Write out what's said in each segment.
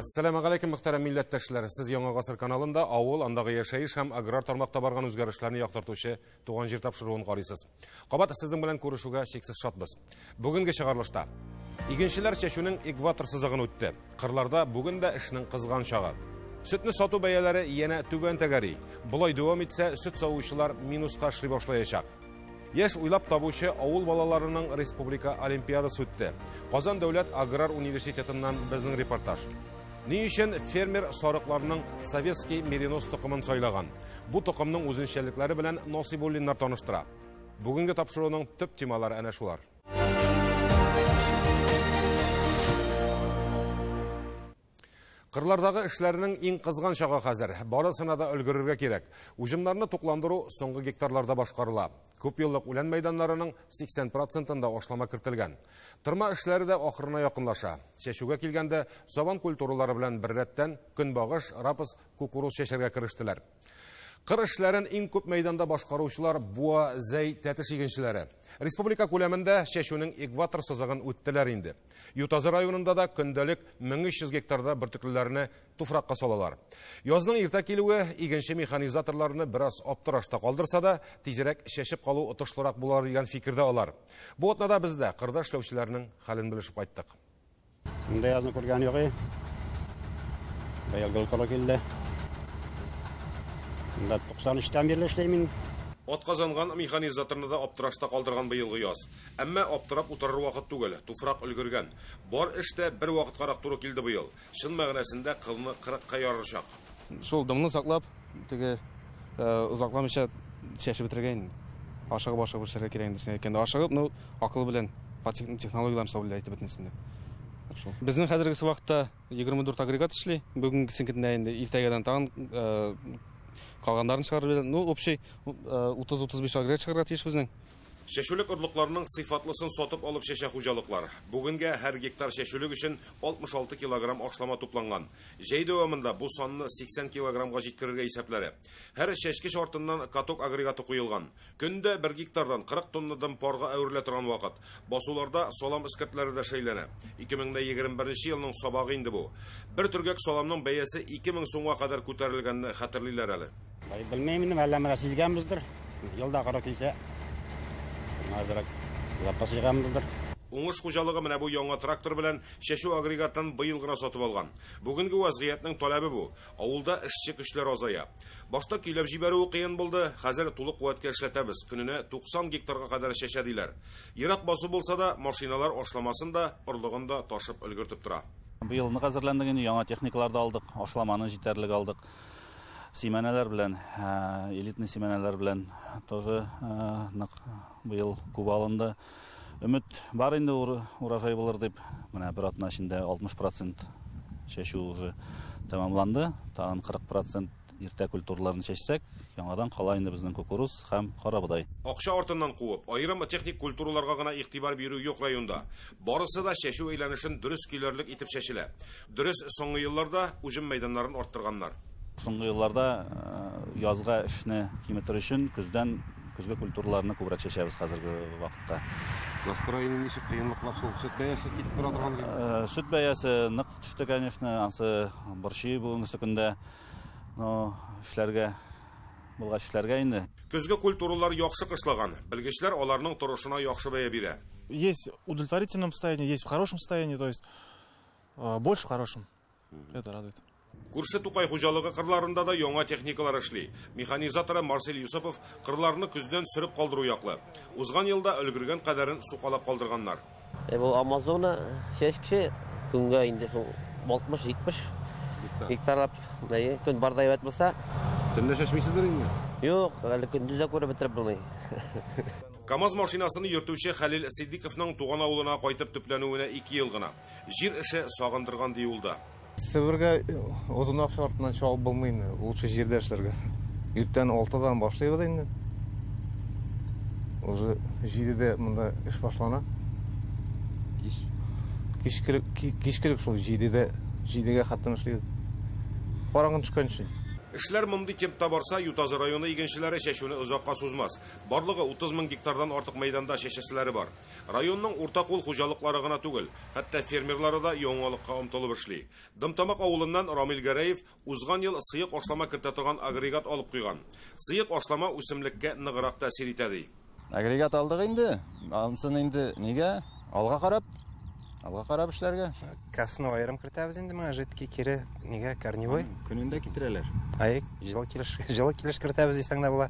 Әссәламу алейкум, мөхтәрәм милләттәшләр. Сез Яңа Гасыр каналында авыл, андагы яшәеш һәм аграр тармакта барган үзгәрешләрне яктыртучы Туган җир тапшыруын карыйсыз. Кабат сезнең белән күрешүгә чиксез шатбыз. Бүгенге чыгарылышта игенчеләр чәчүнең экватор сызыгын үтте. Кырларда бүген дә эшнең кызган чагы. Сөтне сату бәяләре янә түбән тәгәри. Болай дәвам итсә, сөт савучылар минуска эшли башлаячак. Яшь уйлап табучы авыл балаларының республика олимпиадасы үтте. Казан дәүләт аграр университетыннан безнең репортаж. Ни өчен фермер сарыкларның советский меринос токымын сайлаган? Бу токымның үзенчәлекләре белән Насибуллиннар таныштыра. Бүгенге тапшыруның төп темалары әнә шулар. Кырлардагы эшләрнең иң кызган чагы хәзер. Барысына да өлгерергә кирәк. Уҗымнарны тукландыру соңгы гектарларда башкарыла. Күп еллык үлән мәйданнарының 80%-ында ашлама кертелгән. Тырма эшләре дә ахырына якынлаша. Чәчүгә килгәндә сабан культуралары белән беррәттән көнбагыш, рапс, кукуруз чәчәргә керештеләр. Кыр эшләрен иң күп мәйданда башкаручылар Буа, Зәй, Тәтеш игенчеләре. Республика күләмендә чәчүнең экватор сызыгын үттеләр инде. Ютазы районында да көндәлек 1300 гектарда бөртеклеләрне туфракка салалар. Язның иртә килүе игенче механизаторларны бераз аптырашта калдырса да, тизрәк чәчеп калу отышлырак булар дигән фикердә алар. Бу атнада без дә кырда эшләүчеләрнең хәлен белешеп кайттык. Монда язны күргән юк. Быел гөл коры килде. Монда 93-тән бирле эшләйм. Ат казанган механизаторны да аптырашта калдырган быелгы яз. Әмма аптырап утырыр вакыт түгел, туфрак өлгергән. Бар эш тә бер вакыткарак туры килде быел. Чын мәгънәсендә кылны 40-ка ярырчак. Шул дымны саклап, теге озакламыйча чәчеп бетерергә инде. Ашыгып ашыгып эшләргә кирәк инде. Әйткәндә ашыгып, ну, акыл белән технологияләрне соблюдать итеп бетмәсен дип. Шул. Безнең хәзерге вакытта 24 агрегат эшли. Бүгенге көндә инде иртәгәдән тагын калганнарын чыгарып, ну, общий 30-35 агрегат чыгарырга тиеш безнең. Чәчүлек орлыкларының сыйфатлысын сатып алып чәчә хуҗалыклар. Бүгенгә һәр гектар чәчүлек өчен 66 килограмм ашлама тупланган. Җәй дәвамында бу санны 80 килограммга җиткерергә исәпләре. Һәр чәчкеч артыннан каток агрегаты куелган. Көндә бер гектардан 40 тонна дым парга әверелә торган вакыт. Басуларда салам эскертләре дә шәйләнә. 2021 елның сабагы инде бу. Бер төргәк саламның бәясе 2000 сумга кадәр күтәрелгәнне хәтерлиләр әле. Белмәйм инде, әллә менә сизгәнбездер. Елда кырык килсә, азрак запас җыйганбыздыр. Уңыш хуҗалыгы менә бу яңа трактор белән чәчү агрегатын быел гына сатып алган. Бүгенге вазгыятьнең таләбе бу. Авылда эшче көчләр азая. Башта көйләп җибәрүе кыен булды, хәзер тулы куәткә эшләтәбез. Көненә 90 гектарга кадәр чәчә диләр. Ерак басу булса да, машиналар ашламасын да, орлыгын да ташып өлгертеп тора. Быел нык әзерләндек инде, яңа техникалар да алдык, ашламаны җитәрлек алдык. Симәнәләр белән, элитный симәнәләр белән тоже нык быел күп алынды. Өмет бар инде урожай булыр дип. Менә бер атна эчендә 60% чәчү уже тәмамланды. Тагын 40% иртә культураларын чәчсәк, яңадан кала инде безнең кукуруз һәм карабодай. Акча артыннан куып, аерым техник культураларга гына игътибар бирү юк районда. Барысы да чәчү әйләнешен дөрес көйләрлек итеп чәчелә. Дөрес, соңгы елларда уҗым мәйданнарын арттырганнар. Соңгы елларда язга эшне киметер өчен көздән көзге культураларны күбрәк чәчәбез хәзерге вакытта. Настроение ничек, кыенлыклар шул сөт бәясе китеп бара торган кебек? Сөт бәясе нык төште, конечно, ансы борчый бүгенге көндә. Но эшләргә булгач эшләргә инде. Көзге культуралар яхшы кышлаган. Белгечләр аларның торышына яхшы бәя бирә. Есть в удовлетворительном состоянии, есть в хорошем состоянии, то есть больше в хорошем. Это радует. Күрше Тукай хуҗалыгы кырларында да яңа техникалар эшли. Механизаторы Марсель Юсупов кырларны көздән сөреп калдыру яклы. Узган елда өлгергән кадәрен сукалап калдырганнар. Бу Амазона чәчкече көнгә инде шул 60-70 гектарлап, көн барда әйбәт булса. Төнлә чәчмисездер инде? Юк, әле көндез дә күреп бетереп булмый. КАМАЗ машинасын йөртүче Хәлил Сиддиковның туган авылына кайтып төпләнүенә 2 ел гына. Җир эше сагындырган ди ул да. Себергә озын акча артыннан чабып булмый инде, лучше җирдә эшләргә. Иртән 6-дан башлыйбыз инде. Уже 7-дә монда эш башлана. Кич. Кичкелек шул 7-дә, 7-гә хәтта эшлибез. Караңгы төшкәнче. Эшләр мондый темпта барса, Ютазы районы игенчеләре чәчүне озакка сузмас. Барлыгы 30 мең гектардан артык мәйданда чәчәселәре бар. Районның уртакул хуҗалыклары гына түгел, хәтта фермерлары да яңалыкка омтылып эшли. Дымтамак авылыннан Рамил Гәрәев узган ел сыек ашлама кертә торган агрегат алып куйган. Сыек ашлама үсемлеккә ныграк тәэсир итә ди. Агрегат алдык инде. Анысын инде нигә? Алга карап, алга карап эшләргә. Касны аерым кертәбез инде моңа жидкий кире, нигә корневой. Көнендә китерәләр. Ай, җылы килеш, җылы килеш кертәбез дисәң дә була.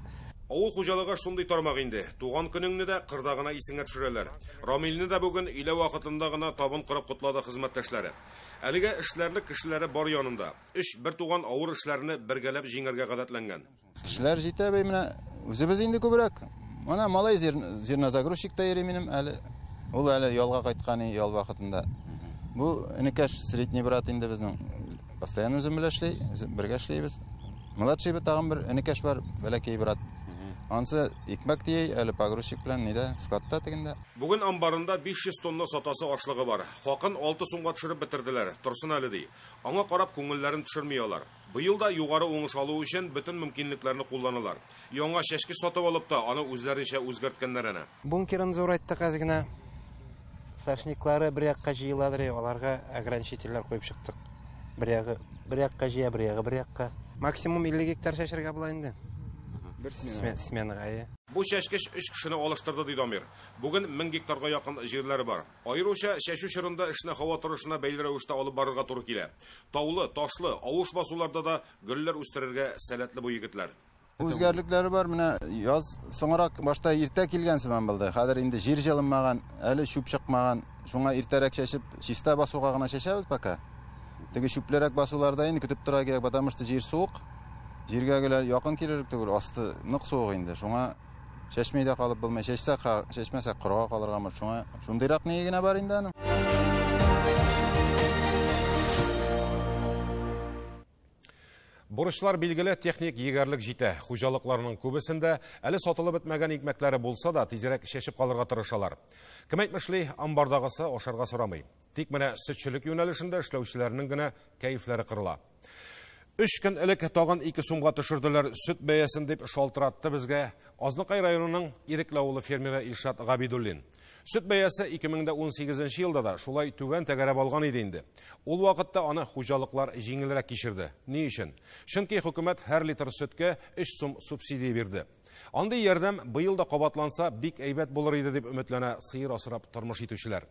Авыл хуҗалыгы шундый тармак инде. Туган көнеңне дә кырда гына исеңә төшерәләр. Рамилне дә бүген өйлә вакытында гына табын корып котлады хезмәттәшләре. Әлегә эшләрлек кешеләре бар янында. Өч бер туган авыр эшләрне бергәләп җиңәргә гадәтләнгән. Кешеләр җитә бей менә үзебез инде күбрәк. Менә малай зернозагрузчик та йөри минем әле. Ул әле ялга кайткан ял вакытында. Бу энекәш средний брат инде безнең. Постоянно үзем белән эшли, бергә эшлибез. Младший тагын бер энекәш бар, бәләкәй брат. Ансы икмәк тияй, әле погрузчик белән нидә, складта тегендә. Бүген амбарында 500 тонна сатасы ашлыгы бар. Хакын 6 сумга төшереп бетерделәр. Торсын әле ди. Аңа карап күңелләрен төшерми алар. Быел да югары уңыш алу өчен бөтен мөмкинлекләрне кулланалар. Яңа чәчкеч сатып алып та аны үзләренчә үзгәрткәннәр әнә. Бункерын зурайттык әз генә. Сашниклары бер якка җыеладыр, аларга ограничительләр куеп чыктык. Бер ягы бер якка җыя, бер ягы бер якка. Максимум 50 гектар чәчәргә була инде. Бер сменага, әйе. Бу чәчкеч 3 кешене алыштырды, ди Дамир. Бүген 1000 гектарга якын җирләре бар. Аеруча чәчү чорында эшне һава торышына бәйле рәвештә алып барырга туры килә. Таулы, ташлы, авыш басуларда да гөлләр үстерергә сәләтле бу егетләр. Үзгәрлекләре бар. Менә яз соңрак башта иртә килгән сыман булды. Хәзер инде җир җылынмаган, әле чүп чыкмаган. Шуңа иртәрәк чәчеп, чиста басуга гына чәчәбез пока. Теге чүплерәк басуларда инде көтеп тора кирәк, потому что җир суык. Җиргә гел якын килерлек түгел, асты нык суык инде. Шуңа чәчмей дә калып булмый. Чәчсәк, чәчмәсәк корыга калырга мөмкин. Шуңа шундыйрак ни генә бар инде аның. Бурычлар билгеле, техник егәрлек җитә. Хуҗалыкларның күбесендә әле сатылып бетмәгән икмәкләре булса да, тизрәк чәчеп калырга тырышалар. Кем әйтмешли, амбардагысы ашарга сорамый. Тик менә сөтчелек юнәлешендә эшләүчеләрнең генә кәефләре кырыла. 3 көн элек тагын 2 сумга төшерделәр сөт бәясен дип шалтыратты безгә Азнакай районының Ирекле авылы фермеры Илшат Габидуллин. Сөт бәясе 2018 елда да шулай түбән тәгәрәп алган иде инде. Ул вакытта аны хуҗалыклар җиңелрәк кичерде. Ни өчен? Чөнки хөкүмәт һәр литр сөткә 3 сум субсидия бирде. Андый ярдәм быел да кабатланса бик әйбәт булыр иде дип өметләнә сыер асрап тормыш итүчеләр.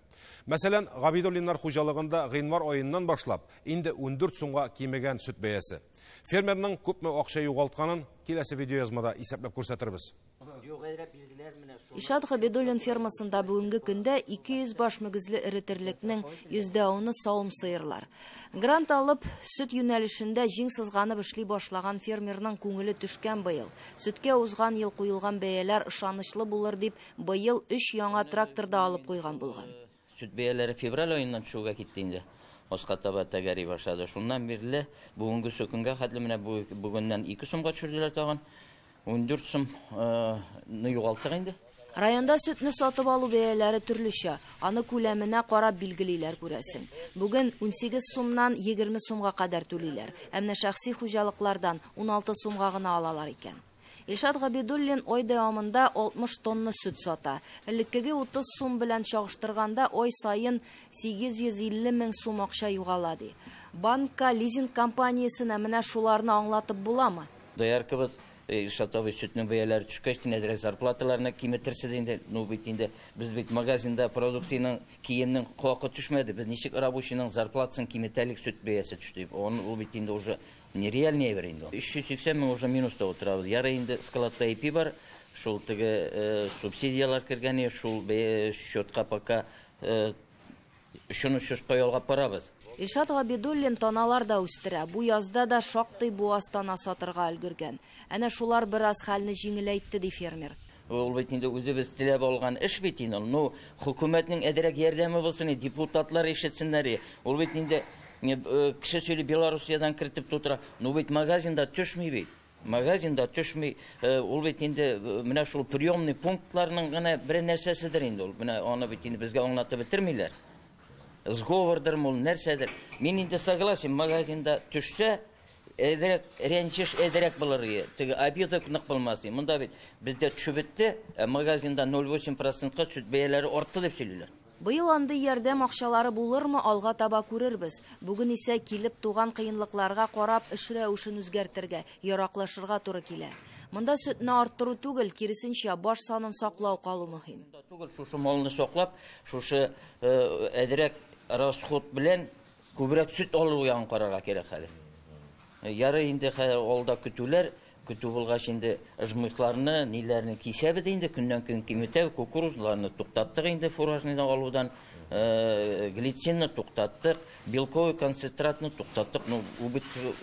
Мәсәлән, Габидуллиннар хуҗалыгында гыйнвар аеннан башлап инде 14 сумга кимегән сөт бәясе. Фермерның күпме акча югалтканын киләсе видеоязмада исәпләп күрсәтербез. Илшат Габидуллин фермасында бүгенге көндә 200 баш мөгезле эре терлекнең %10-ы савым сыерлар. Грант алып, сөт юнәлешендә җиң сызганып эшли башлаган фермерның күңеле төшкән быел. Сөткә узган ел куелган бәяләр ышанычлы булыр дип, быел 3 яңа трактор да алып куйган булган. Сөт бәяләре февраль аеннан төшүгә китте инде. Аска таба тәгәри башлады. Шуннан бирле бүгенге көнгә хәтле менә бүгеннән 2 сумга төшерделәр тагын. 14 сумны югалттык инде. Районда сөтне сатып алу бәяләре төрлечә, аны күләменә карап билгелиләр күрәсең. Бүген 18 сумнан 20 сумга кадәр түлиләр. Ә менә шәхси хуҗалыклардан 16 сумга гына алалар икән. Илшат Габидуллин ай дәвамында 60 тонна сөт сата. Элеккеге 30 сум белән чагыштырганда ай саен 850 мең сум акча югала ди. Банкка, лизинг компаниясенә менә шуларны аңлатып буламы? Дояркабыз Илшат абый сөтнең бәяләре төшкәч, нәдерәк зарплаталарны киметерсез инде. Ну бит инде без бит магазинда продукциянең, киемнең хакы төшмәде. Без ничек рабочийның зарплатасын киметәлек сөт бәясе төште. Ул бит инде уже нереальный әйбер инде. 380 мең уже минуста утырабыз. Ярый инде складта ипи бар, шул теге субсидиялар кергән, шул счетка пока шуны счетка ялгап барабыз. Илшат Габидуллин таналар да үстерә. Бу язда да шактый буаз тана сатырга өлгергән. Әнә шулар бераз хәлне җиңеләйтте, ди фермер. Ул бит инде үзебез теләп алган эш бит инде. Ну, хөкүмәтнең әзрәк ярдәме булсын, депутатлар ишетсеннәр. Ул бит инде кеше сөйли Белоруссиядан кертеп тутыра. Ну бит магазинда төшми бит. Магазинда төшми. Ул бит инде менә шул приемный пунктларның гына бер нәрсәседер инде ул. Менә аны бит инде безгә аңлатып бетермиләр. Сговордыр ул, нәрсәдер. Мин инде согласен, магазинда төшсә, Әзрәк рәнҗеш әзрәк булыр иде. Теге обида нык булмас иде. Монда бит бездә төшеп бетте, магазинда 0,8%-ка сөт бәяләре артты дип сөйлиләр. Быел андый ярдәм акчалары булырмы, алга таба күрербез. Бүген исә килеп туган кыенлыкларга карап эш рәвешен үзгәртергә, яраклашырга туры килә. Монда сөтне арттыру түгел, киресенчә, баш санын саклау калу мөһим. Түгел, шушы малны саклап, шушы әзрәк расход белән күбрәк сөт алу ягын карарга кирәк хәзер. Ярый инде хәзер алда көтүләр, көтү булгач инде жмыхларны, ниләрне кисәбез инде, көннән көн киметәбез, кукурузларны туктаттык инде фуражныйдан алудан, глицинны туктаттык, белковый концентратны туктаттык, ну,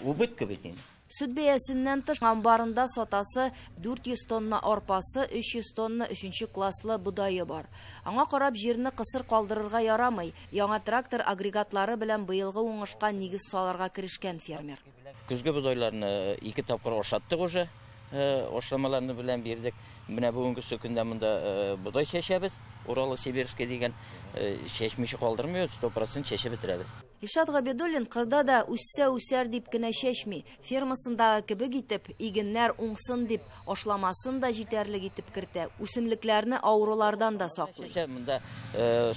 убытка бит инде. Сөт бәясеннән тыш амбарында сатасы 400 тонна арпасы, 300 тонна 3 класслы бодае бар. Аңа карап җирне кысыр калдырырга ярамый. Яңа трактор агрегатлары белән быелгы уңышка нигез салырга керешкән фермер. Көзге бодайларны 2 тапкыр ашаттык уже, ашламаларны белән бирдек. Менә бүгенге көндә монда бодай чәчәбез. Урало-Сибирский дигән чәчмичә калдырмыйбыз, 100% чәчеп бетерәбез. Илшат Габидуллин кырда да үссә үсәр дип кенә чәчми. Фермасындагы кебек итеп, игеннәр уңсын дип, ашламасын да җитәрлек итеп кертә. Үсемлекләрне авырулардан да саклый. Монда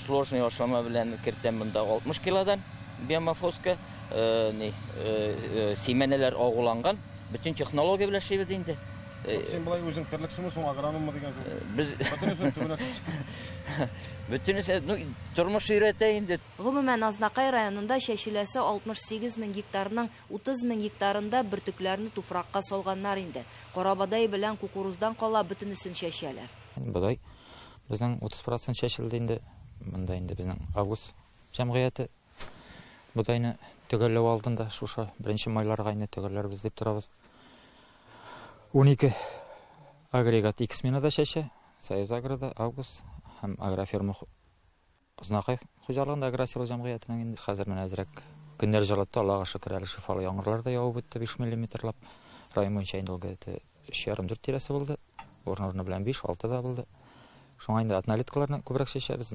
сложный ашлама белән кертәм, монда 60 килодан биомофоска, симәнәләр агуланган. Бөтен технология белән эшлибез инде. Син болай үзең терлекчеме соң, агрономмы дигән сүз? Без бөтенесе төбенә чыгып. Бөтенесе, ну, тормыш өйрәтә инде. Гомумән, Азнакай районында чәчеләсе 68 мең гектарның 30 мең гектарында бөртекләрне туфракка салганнар инде. Карабодай белән кукуруздан кала бөтенесен чәчәләр. Бодай безнең 30% чәчелде инде. Монда инде безнең август җәмгыяте бодайны төгәлләү алдында шушы 1 майларга инде төгәлләрбез дип торабыз. 12 агрегат 2 сменада чәчә, Союз Агрода, Август һәм агрофирма Азнакай хуҗалыгында агросила җәмгыятенең инде хәзер менә әзрәк көннәр җылытты, Аллага шөкер, әле шифалы яңгырлар да явып үтте 5 миллиметрлап. Район буенча инде ул где-то 3,5-4 тирәсе булды. Урын-урыны белән 5-6 да булды. Шуңа инде однолеткаларны күбрәк чәчәбез.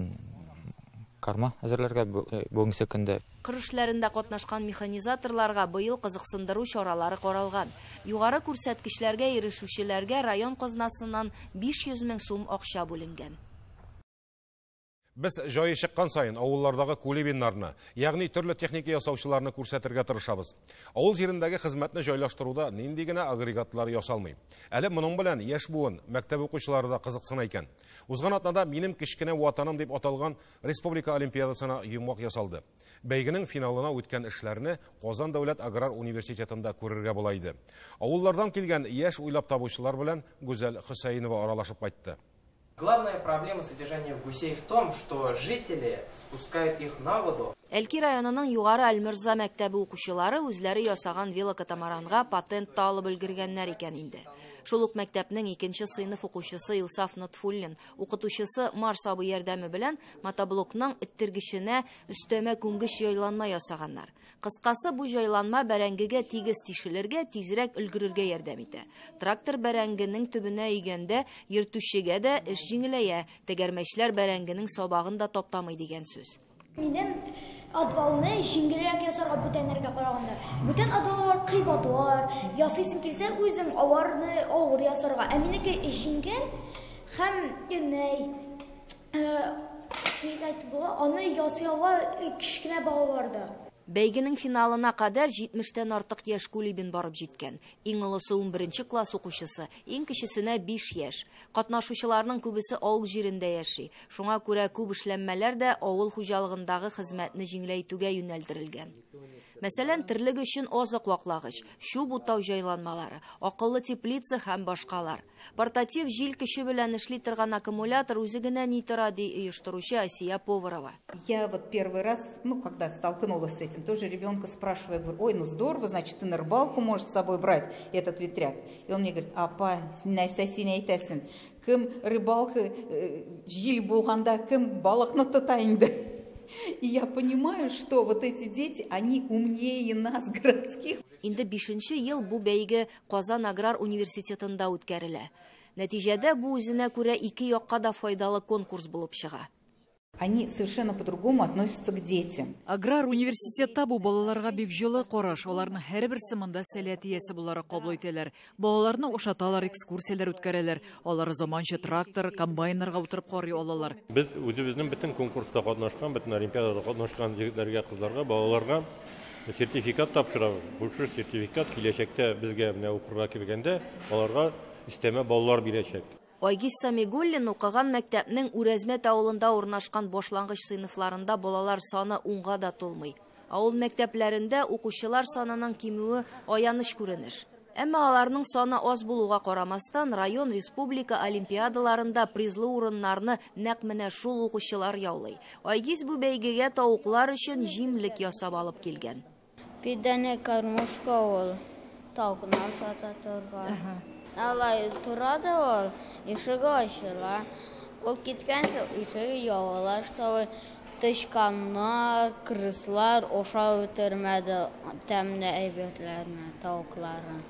Карма әзерләргә бүгенге көндә. Кыр эшләрендә катнашкан механизаторларга быел кызыксындыру чаралары каралган. Югары күрсәткечләргә ирешүчеләргә район казнасыннан 500 мең сум акча бүленгән. Без җае чыккан саен авыллардагы кулибиннарны, ягъни төрле техника ясаучыларны күрсәтергә тырышабыз. Авыл җирендәге хезмәтне җайлаштыруда нинди генә агрегатлар ясалмый. Әле моның белән яшь буын, мәктәп укучылары да кызыксына икән. Узган атнада «Минем кечкенә ватаным» дип аталган республика олимпиадасына йомгак ясалды. Бәйгенең финалына үткән эшләрне Казан дәүләт аграр университетында күрергә була иде. Авыллардан килгән яшь уйлап табучылар белән Гүзәл Хөсәенова аралашып кайтты. Главная проблема содержания гусей в том, что жители спускают их на воду. Әлки районының Югары Әлмирза мәктәбе укучылары үзләре ясаган велокатамаранга патент та алып өлгергәннәр икән инде. Шул ук мәктәпнең 2 сыйныф укучысы Илсаф Нотфуллин, укытучысы Марс абый ярдәме белән мотоблокның иттергеченә өстәмә күмгеч җайланма ясаганнар. Кыскасы, бу җайланма бәрәңгегә тигез тишелергә, тизрәк өлгерергә ярдәм итә. Трактор бәрәңгенең төбенә өйгәндә йөртүчегә дә эш җиңеләя, тәгәрмәчләр бәрәңгенең сабагын да таптамый дигән сүз. Минем отвалны җиңелрәк ясарга бүтәннәргә караганда. Бүтән отваллар кыйбатлар, ясыйсың килсә үзең аварны авыр ясарга. Ә минеке җиңел һәм ничек әйтеп була, аны ясый ала кечкенә балалар да. Бәйгенең финалына кадәр 70-тән артык яшь кулибин барып җиткән. Иң олысы 11 класс укучысы, иң кечесенә 5 яшь. Катнашучыларның күбесе авыл җирендә яши. Шуңа күрә күп эшләнмәләр дә авыл хуҗалыгындагы хезмәтне җиңеләйтүгә юнәлдерелгән. Мәсәлән, терлек өчен азык ваклагыч, чүп утау җайланмалары, акыллы теплица һәм башкалар. Портатив җил көче белән эшли торган аккумулятор үзе генә ни тора, ди оештыручы Асия Поварова. Я вот первый раз, ну, когда столкнулась с этим, тоже ребенка спрашиваю, говорю, ой, ну здорово, значит, ты на рыбалку можешь с собой брать этот ветряк. И он мне говорит, апа, нәрсә син әйтәсең, кем рыбалка җил булганда, кем балыкны тота инде. И я понимаю, что вот эти дети, они умнее нас, городских. Инде 5 ел бу бәйге Казан аграр университетында үткәрелә. Нәтиҗәдә бу үзенә күрә ике якка да файдалы конкурс булып чыга. Они совершенно по-другому относятся к детям. Аграр университетта бу балаларга бик җылы караш. Аларны һәрберсе монда сәләт иясе буларак кабул итәләр. Балаларны ошаталар, экскурсияләр үткәрәләр. Алар заманча трактор, комбайннарга утырып карый алалар. Без үзебезнең бөтен конкурста катнашкан, бөтен олимпиадада катнашкан егетләргә, кызларга, балаларга сертификат тапшырабыз. Бу сертификат киләчәктә безгә менә укырга килгәндә аларга өстәмә баллар бирәчәк. Айгиз Самигуллин укыган мәктәпнең Үрәзмәт авылында урнашкан башлангыч сыйныфларында балалар саны 10-га да тулмый. Авыл мәктәпләрендә укучылар санының кимүе аяныч күренеш. Әмма аларның саны аз булуга карамастан, район, республика олимпиадаларында призлы урыннарны нәкъ менә шул укучылар яулый. Айгиз бу бәйгегә тавыклар өчен җимлек ясап алып килгән. Пидәне кормушка ул, тавыкны ашата торган. Алай тора да ул, ишеге ачыла. Ул киткәнче ишеге ябыла, чтобы тычканнар, крыслар ашап бетермәде тәмле әйберләрне, тавыкларын.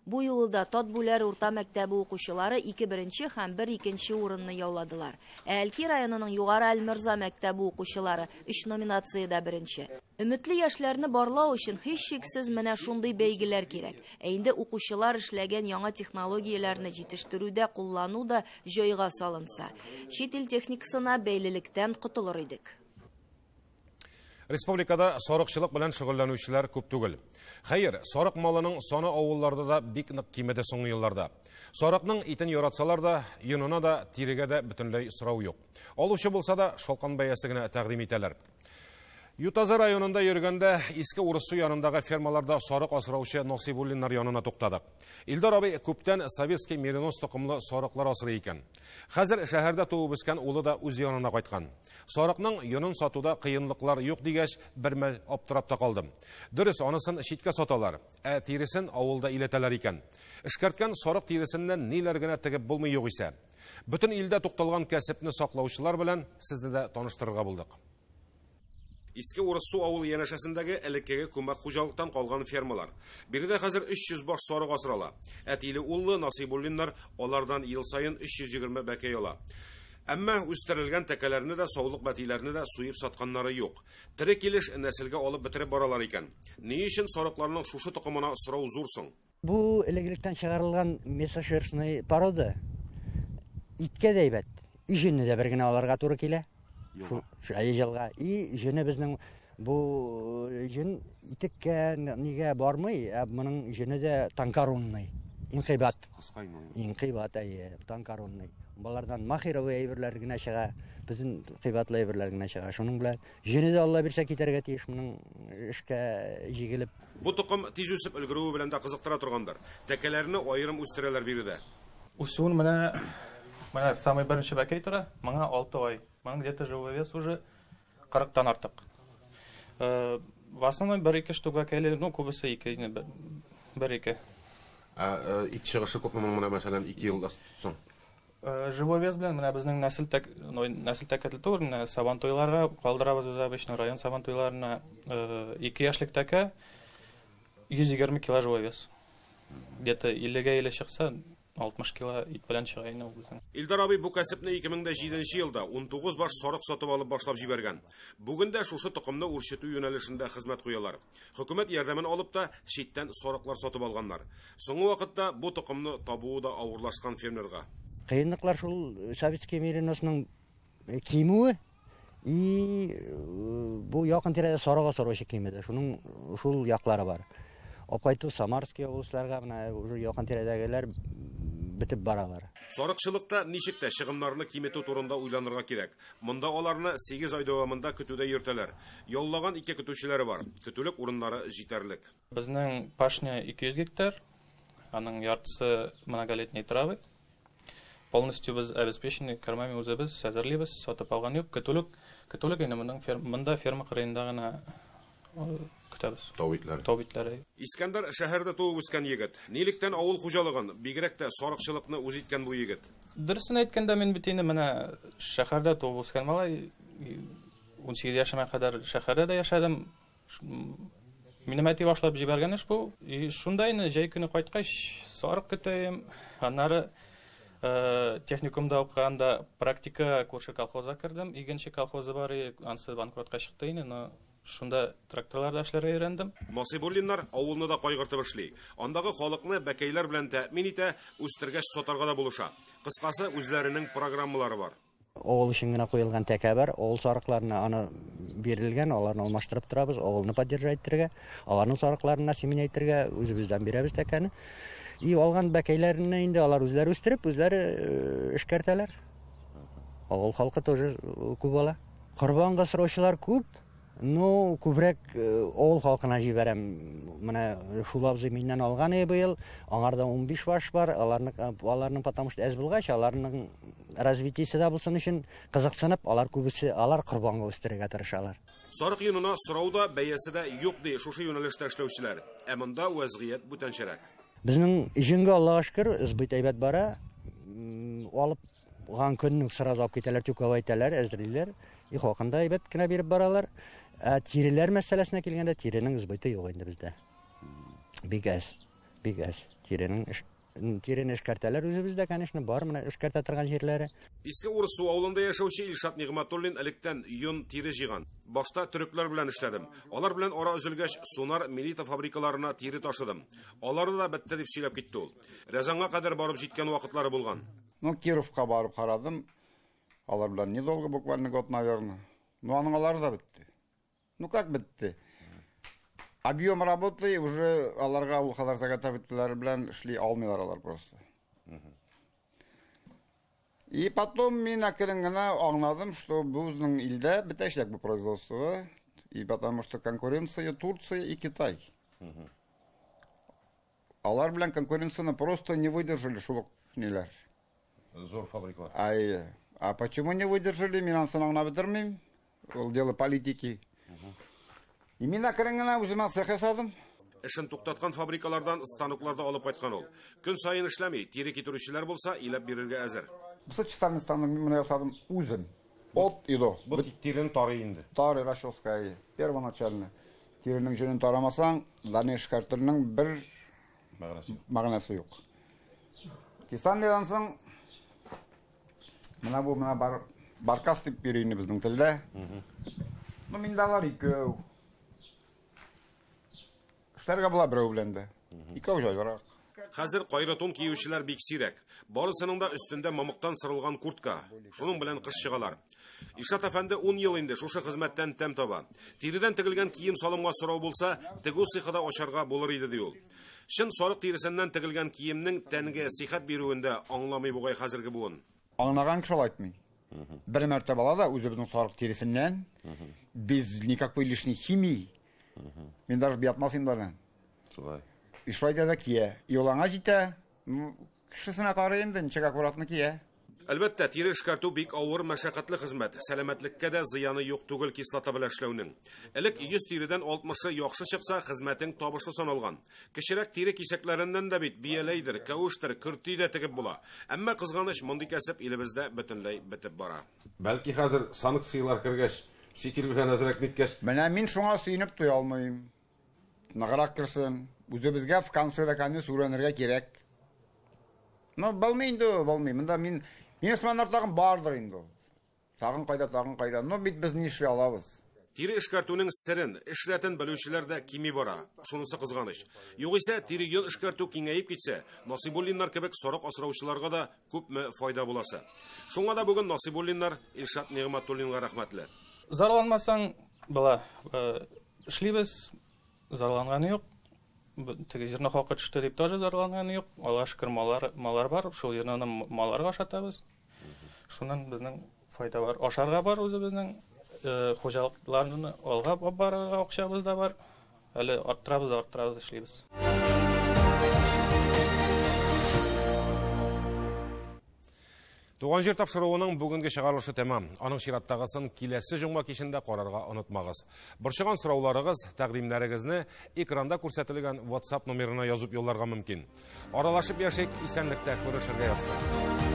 Бу юлы да Татбүләр урта мәктәбе укучылары 2 беренче һәм 1 икенче урынны яуладылар. Ә Әлки районының Югары Әлмирза мәктәбе укучылары 3 номинациядә беренче. Өметле яшьләрне барлау өчен һичшиксез менә шундый бәйгеләр кирәк. Ә инде укучылар эшләгән яңа технологияләрне җитештерүдә куллану да җайга салынса, чит ил техникасына бәйлелектән котылыр идек. Республикада сарыкчылык белән шөгыльләнүчеләр күп түгел. Хәер, сарык малының саны авылларда да бик нык кимеде соңгы елларда. Сарыкның итен яратсалар да, йонына да, тирегә дә бөтенләй сорау юк. Алучы булса да, шалкан бәясе генә тәкъдим итәләр. Ютазы районында йөргәндә Иске Урыссу янындагы фермаларда сарык асраучы Насыйбуллиннар янына туктадык. Илдар абый күптән советский меринос токымлы сарыклар асрый икән. Хәзер шәһәрдә туып үскән улы да үз янына кайткан. Сарыкның йонын сатуда кыенлыклар юк дигәч, бер мәл аптырап та калдым. Дөрес, анысын читкә саталар, ә тиресен авылда иләтәләр икән. Эшкәрткән сарык тиресеннән ниләр генә тегеп булмый югыйсә. Бөтен илдә тукталган кәсепне саклаучылар белән сезне дә таныштырырга булдык. Иске Урыссу авылы янәшәсендәге элеккеге күмәк хуҗалыктан калган фермалар. Биредә хәзер 300 баш сарык асрала. Әтиле уллы Насыйбуллиннар алардан ел саен 320 бәкәй ала. Әмма үстерелгән тәкәләрне дә, саулык бәтиләрне дә суеп сатканнары юк. Тере килеш нәселгә алып бетереп баралар икән. Ни өчен сарыкларның шушы токымына сорау зур соң? Бу элек-электән чыгарылган мясошерстный порода иткә дә әйбәт. Иженне дә бер генә аларга туры килә. Җылга. И җене безнең бу җен итеккә нигә бармый, ә моның җене дә танкарунный. Иң кыйбат. Иң кыйбат, әйе, танкарунный. Балардан махировый әйберләр генә чыга, безнең кыйбатлы әйберләр генә чыга. Шуның белән җене дә Алла бирсә китәргә тиеш, моның эшкә җигелеп. Бу токым тиз үсеп өлгерүе белән дә кызыктыра торгандыр. Тәкәләрне аерым үстерәләр биредә. Үсүен менә самый беренче бәкәй тора, моңа 6 ай. Моның где-то живой вес уже 40-тан артык. В основном 1-2 штук бәкәйле, ну, күбесе 2, 1-2. Ә ит чыгышы күпме моның менә, мәсәлән, 2 елдан соң? Живой вес белән менә безнең нәсел тәкәтле түгел, менә сабантуйларга калдырабыз без обычно район сабантуйларына 2 яшьлек тәкә 120 кило живой вес. Где-то 50-гә 50 чыкса, 60 кило ит белән чыга инде ул безнең. Илдар абый бу кәсепне 2007 елда 19 баш сарык сатып алып башлап җибәргән. Бүген дә шушы токымны үрчетү юнәлешендә хезмәт куялар. Хөкүмәт ярдәмен алып та читтән сарыклар сатып алганнар. Соңгы вакытта бу токымны табуы да авырлашкан фермерга. Кыенлыклар шул советский мериносның кимүе и бу якын тирәдә сарык асраучы кимеде. Шуның шул яклары бар. Апкайту Самарский областьларга менә уже якын тирәдәгеләр бетеп баралар. Сарыкчылыкта ничек тә чыгымнарны киметү турында уйланырга кирәк. Монда аларны 8 ай дәвамында көтүдә йөртәләр. Яллаган 2 көтүчеләре бар. Көтүлек урыннары җитәрлек. Безнең пашня 200 гектар, аның яртысы многолетней травы. Полностью без обеспечены кормами үзебез, әзерлибез, сатып алган юк. Көтүлек инде моның монда ферма кырыенда гына көтәбез. Тау итләре. Искәндәр шәһәрдә туып үскән егет. Нилектән авыл хуҗалыгын, бигрәк тә сарыкчылыкны үз иткән бу егет. Дөресен әйткәндә, мин бит инде менә шәһәрдә туып үскән малай, 18 яшемә кадәр шәһәрдә дә яшәдем. Минем әти башлап җибәргән эш бу. И шунда инде җәй көне кайткач, сарык көтәем, аннары Техникумда укыганда практика күрше колхозга кердем. Игенче колхозы бар, ансы банкротка чыкты инде, но шунда тракторларда эшләргә өйрәндем. Насыйбуллиннар авылны да кайгыртып эшли. Андагы халыкны бәкәйләр белән тәэмин итә, үстергәч сатарга да булыша. Кыскасы, үзләренең программалары бар. Авыл өчен генә куелган тәкә бар, авыл сарыкларына аны бирелгән, аларны алмаштырып торабыз, авылны поддержать итәргә, аларның сарыкларына семена итәргә үзебездән бирәбез тәкәне. И алган бәкәйләрне инде алар үзләре үстереп, үзләре эшкәртәләр. Авыл халкы тоже күп ала. Корбанга сораучылар күп, но күбрәк авыл халкына җибәрәм. Менә шул абзый миннән алган быел, аңарда 15 баш бар, аларның потому что әз булгач, аларның развитиесе дә булсын өчен кызыксынып, алар күбесе алар корбанга үстерергә тырышалар. Сарык йонына сорау да, бәясе дә юк ди шушы юнәлештә эшләүчеләр. Ә монда вәзгыять бүтәнчәрәк. Безнең җиңгә Аллага шөкер, сбыт әйбәт бара. Алып ган көннең сразу алып китәләр, тюкова итәләр, әзерлиләр. И хакында әйбәт кенә биреп баралар. Ә тиреләр мәсьәләсенә килгәндә, тиренең сбыты юк инде бездә. Бик әз, бик әз. Тирене эшкәртәләр үзебездә, конечно, бар менә эшкәртә торган җирләре. Иске Урыссу авылында яшәүче Илшат Нигъмәтуллин электән йон тире җыйган. Башта төрекләр белән эшләдем. Алар белән ара өзелгәч, Сунар, Мелита фабрикаларына тире ташыдым. Алары да бетте дип сөйләп китте ул. Рязанга кадәр барып җиткән вакытлары булган. Ну, Кировка барып карадым. Алар белән недолго, буквально год, наверное. Но аның алары да бетте. Ну, как бетте? Объем работы уже аларга ул кадәр заготовительләр белән эшли алмыйлар алар просто. И потом мин әкрен генә аңладым, что безнең илдә бетәчәк бу производство, и потому что конкуренция Турция и Китай. Алар белән конкуренцияне просто не выдержали шул ук ниләр. Зур фабрикалар. Ай, а почему не выдержали, мин анысын аңлап бетермим. Ул дело политики. И мин әкрен генә үземә цех ясадым. Эшен туктаткан фабрикалардан станокларда алып кайткан ул. Көн саен эшләми, тире китерүчеләр булса, иләп бирергә әзер. Бусы чистальный станок мин моны ясадым үзем. От и до. Бу тирен тары инде. Тары расческа, первоначально. Тиренең җөнен тарамасаң, даны эшкәртүнең бер мәгънәсе юк. Тисанныйдан соң менә бу менә бар баркас дип йөри инде безнең телдә. Ну, миндә алар икәү. Эшләргә була берәү белән дә. Икәү җайлырак. Хәзер кайры тун киючеләр бик сирәк. Барысының да өстендә мамыктан сырылган куртка. Шуның белән кыш чыгалар. Илшат әфәнде 10 ел инде шушы хезмәттән тәм таба. Тиредән тегелгән кием салымга сорау булса, тегү цехы да ачарга булыр иде ди ул. Чын сарык тиресеннән тегелгән киемнең тәнгә сихәт бирүен дә аңламый бугай хәзерге буын. Аңлаган кеше алай әйтми. Бер мәртәбә ала да үзебезнең сарык тиресеннән, без никакой лишней химии. Мин даже биятмас инде аны. Шулай. И шулай да кия. И ул аңа җитә. Кешесенә карый инде, ничек аккуратно кия. Әлбәттә, тире эшкәртү бик авыр, мәшәкатьле хезмәт. Сәламәтлеккә дә зыяны юк түгел кислота белән эшләүнең. Элек 100 тиредән 60-ы яхшы чыкса, хезмәтең табышлы саналган. Кечерәк тире кисәкләреннән дә бит бияләйдер, кәвештер, көрти дә тегеп була. Әмма кызганыч, мондый кәсеп илебездә бөтенләй бетеп бара. Бәлки хәзер санкцияләр кергәч, чит ил белән әзрәк ниткәч. Менә мин шуңа сөенеп туя алмыйм. Ныграк керсен. Үзебезгә в конце до конец өйрәнергә кирәк. Ну, булмый инде, булмый. Монда мин Минусманнар тагын бардыр инде ул. Тагын кайда, тагын кайда. Но бит без ни эшли алабыз? Тире эшкәртүнең серен, эш рәтен белүчеләр дә кими бара. Шунысы кызганыч. Югыйсә, тире йон эшкәртү киңәеп китсә, Насыйбуллиннар кебек сарык асраучыларга да күпме файда буласы. Шуңа да бүген Насыйбуллиннар Илшат Нигъмәтуллинга рәхмәтле. Зарланмасаң була. Эшлибез, зарланганы юк. Теге зерно хакы төште дип тоже зарланганы юк. Аллаһка шөкер, маллар бар. Шул зерноны малларга ашатабыз. Шуннан безнең файда бар. Ашарга бар үзебезнең, хуҗалыкларны алга барырга акчабыз да бар. Әле арттырабыз да арттырабыз, эшлибез. Туган җир тапшыруының бүгенге чыгарылышы тәмам. Аның чираттагысын киләсе җомга кичендә карарга онытмагыз. Борчыган сорауларыгыз, тәкъдимнәрегезне экранда күрсәтелгән WhatsApp номерына язып юлларга мөмкин. Аралашып яшик, исәнлектә күрешергә язсын.